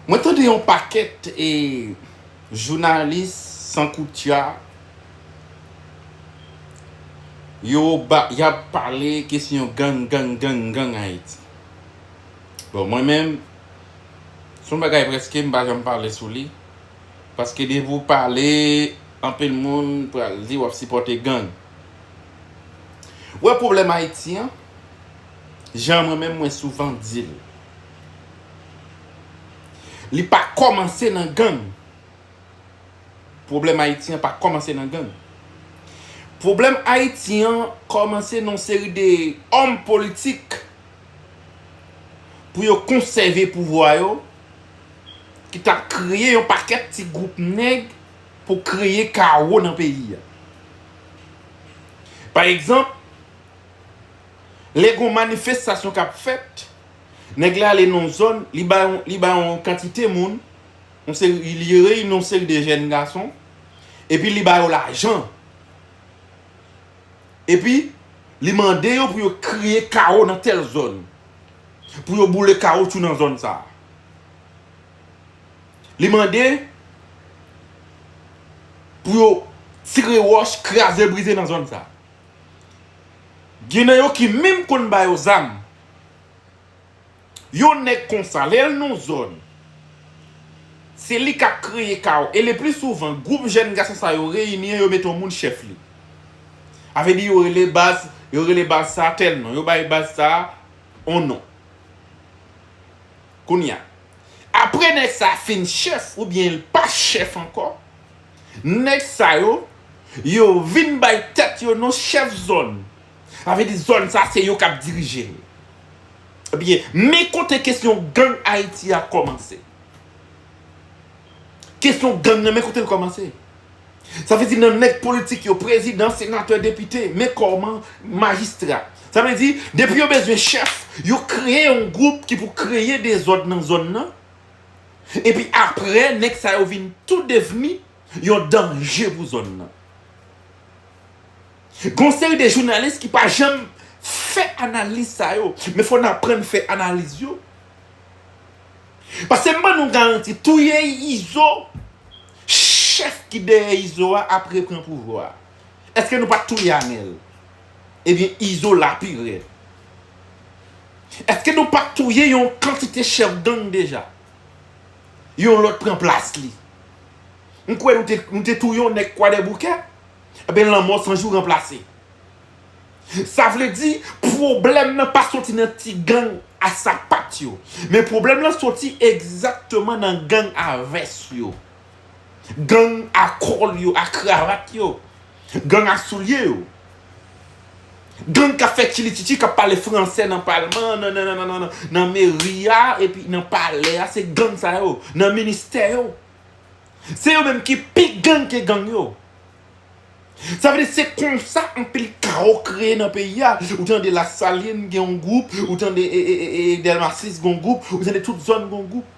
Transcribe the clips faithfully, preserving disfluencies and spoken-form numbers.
Mwen tande yon pakèt e jounalis sankoutya yo ba, y ap pale kesyon gang, gang, gang, gang Ayiti. Bon, mwen menm, se yon bagay prèske m pa janm pale sou li. Paske depi w pale, anpil moun pral di w ap sipòte gang. Ou wè pwoblèm Ayiti an, jan mwen menm mwen souvan di l, li pa kòmanse nan gang. Pwoblèm Ayiti an pa kòmanse nan gang. Pwoblèm Ayiti an kòmanse nan yon seri de òm politik pou yo konsève pouvwa yo, ki t ap kreye yon pakèt ti gwoup nèg pou kreye kawo nan peyi a. Pa egzanp, lè gen yon manifestasyon k ap fèt, nèg la ale nan yon zòn, li bay yon, li bay yon kantite moun, yon seri, li reyini yon seri de jèn gason, epi li ba yo lajan. Epi, li mande yo pou yo kreye kawo nan tèl zòn, pou yo boule kawotchou nan zòn sa a. Li mande pou yo tire wòch, kraze brize nan zòn sa a. Gen nan yo ki menm konn ba yo zam. Yon nèg konsa, lè l nan zòn, se li k ap kreye kawo. E le pli souvan, gwoup jèn gason sa yo reyini an, yo mete yon moun chèf li. A vle di, yo rele baz, yo rele baz sa tèl non, yo bay baz sa yon non. Kounye a, apre nèg sa fin chèf oubyen l pa chèf ankò, nèg sa yo, yo vin bay tèt yo non chèf zòn. Sa vle di zòn sa se yo k ap dirije l. Ebyen, men kote kesyon gang Ayiti a kòmanse. Kesyon gang nan, men kote l kòmanse. Sa vle di nan nèg politik yo, prezidan, senatè, depite, men kòman majistra. Sa vle di, depi yo bezwen chèf, yo kreye yon gwoup ki pou kreye dezòd nan zòn nan. Epi apre, nèg sa yo vin tou devni yon danje pou zòn nan. Gon seri de jounalis ki pa janm fè analiz sa yo, men fò n aprann fè analiz yo. Paske m ban nou garanti, touye Izo, chèf ki dèyè Izo a ap repran pouvwa a. Èske nou pa t touye Anèl? Ebyen, Izo la pi rèd. Èske nou pa t touye yon kantite chèf gang deja? Yon lòt pran plas li. M kwè nou te, nou te touye yon nèg Kwadèboukè? Ebyen, lanmò san jou ranplase. Sa vle di, pwoblèm nan pa soti nan ti gang a sapat yo. Men pwoblèm nan soti egzakteman nan gang a vès yo. Gang a kòl yo, a kravat yo. Gang a soulye yo. Gang k ap fè tchilitchitchi, k ap pale fransè nan palman, nan, nan, nan meri a, epi nan palè a, se gang sa yo, nan ministè yo. Se yo menm ki pi gang ke gang yo. Sa vle di se konsa anpil kawo kreye nan peyi a. Ou tande Lasalin gen yon gwoup, ou tande e, e, e, e, Dèlma sis gen yon gwoup, ou tande tout zòn gen yon gwoup.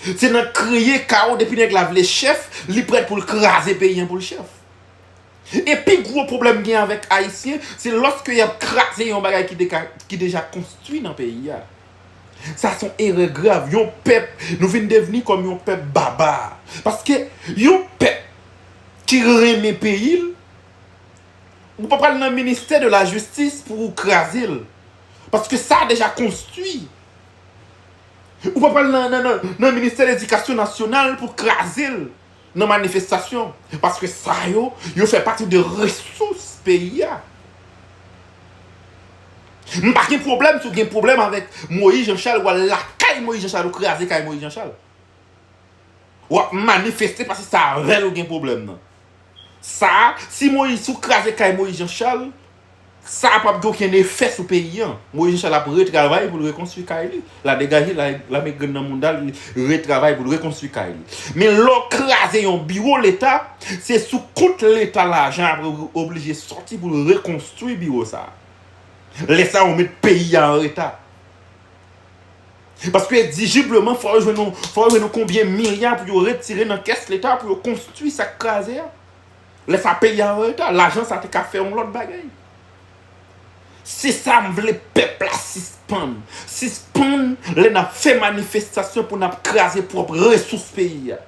Se nan kreye kawo, depi nèg la vle chèf, li prèt pou l kraze peyi an pou l chèf. E pi gwo pwoblèm gen avèk Ayisyen, se lòske y ap kraze yon bagay ki deka-, ki deja konstwi nan peyi a. Sa se yon erè grav. Yon pèp, nou vin devni kòm yon pèp baba. Paske yon pèp ki renmen peyi l, ou pa pral nan ministè de la jistis pou w kraze l. Paske sa deja konstwi. Ou pa pral nan, nan, nan, nan ministè ledikasyon nasyonal pou kraze l nan manifestasyon. Paske sa yo, yo fè pati de resous peyi a. M pa gen pwoblèm si w gen pwoblèm avèk Moyiz Janchal, w al lakay Moyiz Janchal, ou kraze kay Moyiz Janchal. W ap manifeste paske se avè l ou gen pwoblèm nan. Sa, si Moyiz, si w kraze kay Moyiz Janchal, sa p ap gen okenn efè sou peyi an. Moyiz Janchal ap retravay pou l rekonstwi kay li. L a degaje, l a, l a met grenn nan mounda l, li retravay pou l rekonstwi kay li. Men lè w kraze yon biwo Leta, se sou kont Leta lajan ap oblije sòti pou l rekonstwi biwo sa a. Lè sa a, ou met peyi a an reta. Paske egzijibleman, fò yo jwenn yon, fò yo jwenn yon konbyen milya pou yo retire nan kès Leta pou yo konstwi sa k kraze a. Lè sa, peyi a an reta. Lajan sa te ka fè yon lòt bagay. Se sa m vle pèp la sispann. Sispann lè n ap fè manifestasyon pou n ap kraze pwòp resous peyi a.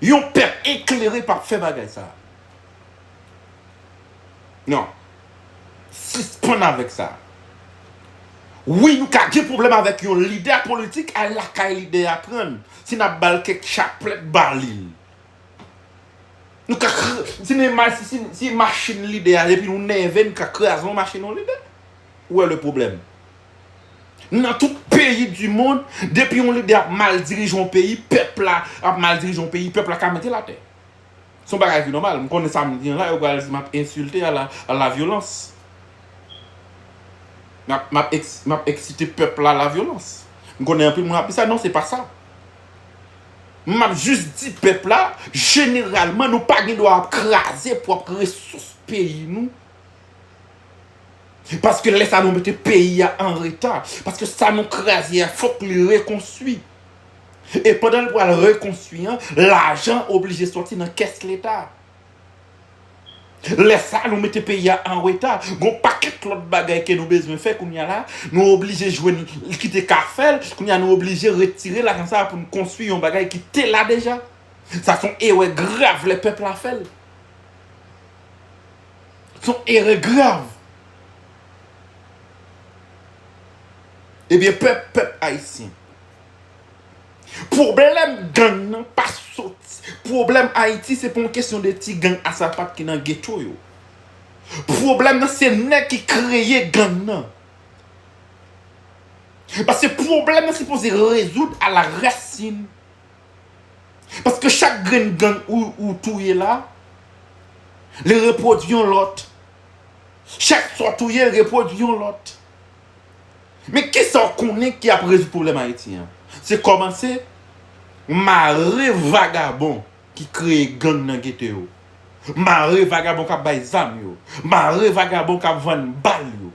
Yon pèp eklere p ap fè bagay sa. Non. Sispann avèk sa. Wi, nou ka gen pwoblèm avèk yon lidè politik, al lakay lidè a pran l. Si n ap ba l kèk chaplèt, ba li l. Nou ka kr-, si, si, si machin lidè a, depi nou nève, nou ka kraze yon machin yon lidè. Ou wè le pwoblèm? Nan tout peyi di mond, depi yon lidè ap mal dirije yon peyi, pèp la ap mal dirije yon peyi, pèp la ka mete l atè. Se yon bagay ki nòmal. M konnen samdi an la, yo pral di m ap ensilte à la, à la violence. M ap, m ap eks-, m ap eksite pèp la à la violence. M konnen anpil moun ap di sa. Non, se pa sa. M ap jis di pèp la, jeneralman, nou pa gen dwa ap kraze pwòp resous peyi nou. Paske lè sa nou mete peyi a an reta. Paske sa nou kraze a, fòk li rekonstwi. E pandan l pral rekonstwi an, lajan oblije sòti nan kès Leta. Lè sa, nou mete peyi a an reta. Gon pakèt lòt bagay ke nou bezwen fè kounye a la. Nou oblije jwenn, kite ka fè l. Kounye a, nou oblije retire lajan sa a pou n konstwi yon bagay ki te la deja. Sa se yon erè grav lè pèp la fè l. Se yon erè grav. Ebyen, pèp, pèp ayisyen. Pwoblèm gang nan pa soti. Pwoblèm Ayiti, se pa yon kesyon de ti gang a sapat ki nan geto yo. Pwoblèm nan, se nèg ki kreye gang nan. Paske pwoblèm nan sipoze rezoud a la rasin. Paske chak grenn gang ou, ou touye la, li repwodui yon lòt. Chak sa w touye, li repwodui yon lòt. Men kisa w konnen ki ap rezoud pwoblèm Ayiti an? Se kòmanse mare vagabon ki kreye gang nan geto yo. Mare vagabon k ap bay zam yo. Mare vagabon k ap vann bal yo.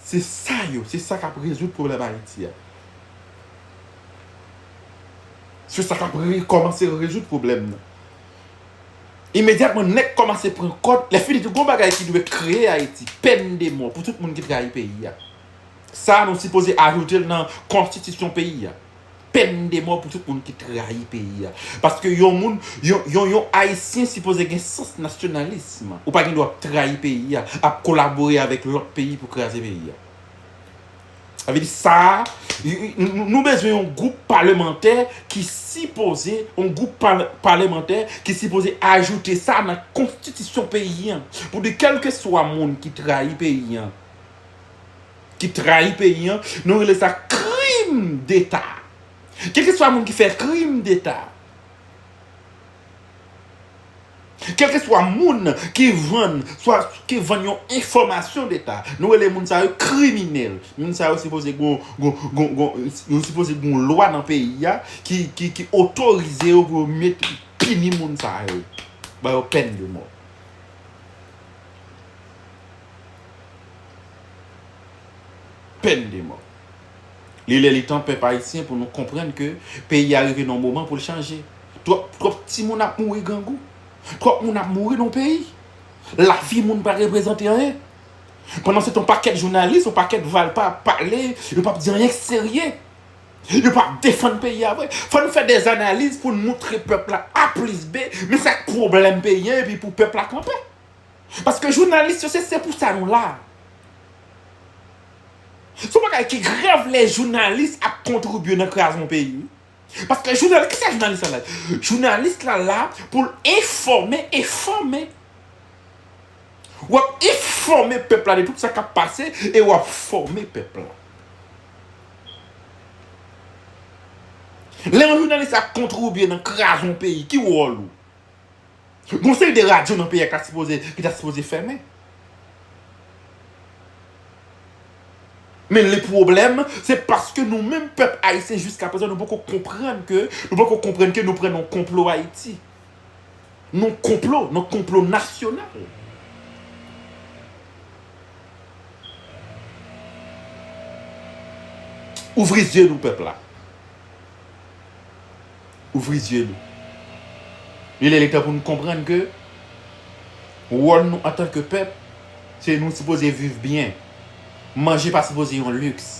Se sa yo, se sa k ap rezoud pwoblèm Ayiti a. Se sa k ap re-, kòmanse rezoud pwoblèm nan. Imedyatman, nèg kòmanse pran kòd, lè fini tou, gon bagay ki dwe kreye Ayiti, pèn de mò pou tout moun ki trayi peyi a. Sa, nou sipoze ajoute l nan konstitisyon peyi a. Pèn de mò pou tout moun ki trayi peyi a. Paske yon moun, yon, yon, yon Ayisyen sipoze gen sans nasyonalis. Ou pa gen dwa ap trayi peyi a, ap kolabore avèk lòt peyi pou kraze peyi a. Sa vle di sa, nou, nou, nou bezwen yon gwoup palemantè ki sipoze, yon gwoup pal-, palemantè ki sipoze ajoute sa nan konstitisyon peyi a. Pou di kèlkeswa moun ki trayi peyi a, ki trayi peyi a, nou rele sa krim deta. Kèlkeswa moun ki fè krim deta, kèlkeswa moun ki vann, swa ki vann yon enfòmasyon deta, nou rele moun sa yo kriminèl. Moun sa yo sipoze gon, gon, gon, gon, yo sipoze gon lwa nan peyi a ki, ki, ki otorize yo pou yo met, pini moun sa yo. Ba yo pèn de mò. Pèn de mò. Li lè li tan, pèp ayisyen, pou nou konprann ke peyi a rive nan yon moman pou l chanje. Twòp, twòp timoun ap mouri grangou. Twòp moun ap mouri nan peyi. Lavi moun pa reprezante anyen. Pandan se tan, yon pakèt jounalis, yon pakèt valpa ap pale, yo p ap di anyen k serye. Yo p ap defann peyi a vre. Fò n fè dèzanaliz pou n moutre pèp la A plis B, men sa k pwoblèm peyi a, epi pou pèp la kanpe. Paske jounalis yo, se, se pou sa nou la. Se yon bagay ki grav lè jounalis ap kontribye nan kraze yon peyi, wi. Paske jounalis, kisa jounalis la la? Jounalis la la pou l enfòme e fòme. W ap enfòme pèp la de tout sa k ap pase e w ap fòme pèp la. Lè yon jounalis ap kontribye nan kraze yon peyi, ki wòl ou? Gon seri de radyo nan peyi a ki ta sipoze, ki ta sipoze fèmen. Men le pwoblèm, se paske nou menm pèp ayisyen jiska prezan, nou poko konprann ke, nou poko konprann ke nou pran nan yon konplo Ayiti. Nan yon konplo, nan yon konplo nasyonal. Ouvri zye nou, pèp la. Ouvri zye nou. Li lè li tan pou nou konprann ke wòl nou antanke pèp, Se nou sipoze viv byen. Manje pa sipoze yon liks.